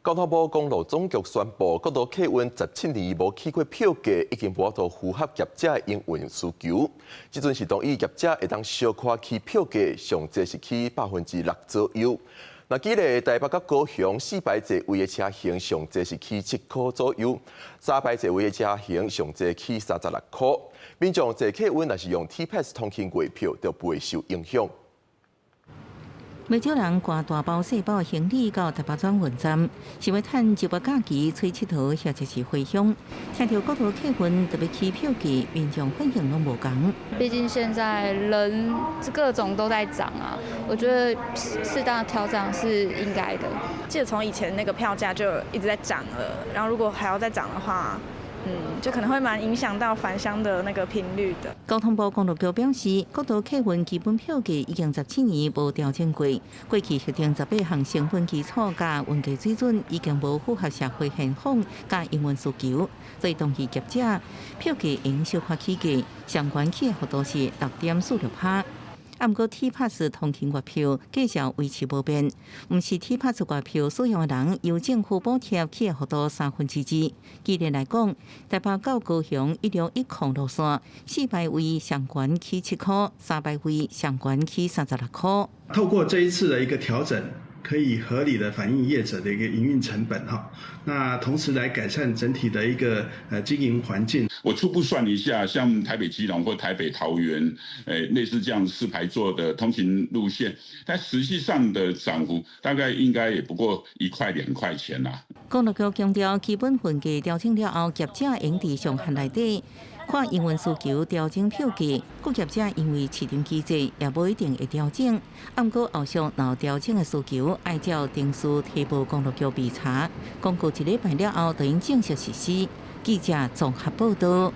交通部公路總局宣布，國道客運17年無起過票價，已經無法度符合業者的營運需求。這陣是同意業者會當小可起票價，上濟是起6%左右。若舉例台北佮高雄四排座位的車型，上濟是起7箍左右；三排座位的車型上濟起36箍。民眾坐客運若是用 T Pass 通勤月票，就袂受影響。袂少人攜大包細包的行李到台北轉運站，是欲趁周末假期揣𨑨迌或者是回鄉。聽著國道客運特別起票價，民眾反應攏無仝。畢竟現在人各種都在漲啊，我覺得適當的調漲是應該的。記得從以前那個票價就一直在漲了，然後如果還要再漲的話，就可能會蠻影響到返鄉的那個頻率的。交通部公路局表示，國道客運基本票價已經十七年無調整過，過去核定18項成本基礎佮運價水準已經無符合社會現況佮營運需求，所以同意業者票價應小可起價，上懸起的幅度是6.46趴。啊，毋過 T Pass 通勤月票繼續維持無變，毋是 T Pass 月票使用的人由政府補貼起的幅度2/3。舉例來講，台北到高雄1610路線，四排位上懸起7箍，三排位上懸起36箍。透過這一次的一個調整，可以合理的反映業者的一個營運成本哈，那同時來改善整體的一個經營環境。我初步算一下，像台北基隆或台北桃園，類似這樣四排座的通勤路線，但實際上的漲幅大概應該也不過1塊2塊錢啦。公路局強調，基本運價調整了後，業者應佇上限內底，看營運需求調整票價。各業者因為市場機制也無一定會調整，毋過後續若有調整的需求，愛照程序提報公路局備查。公告一禮拜了後，就應正式實施。記者綜合報道。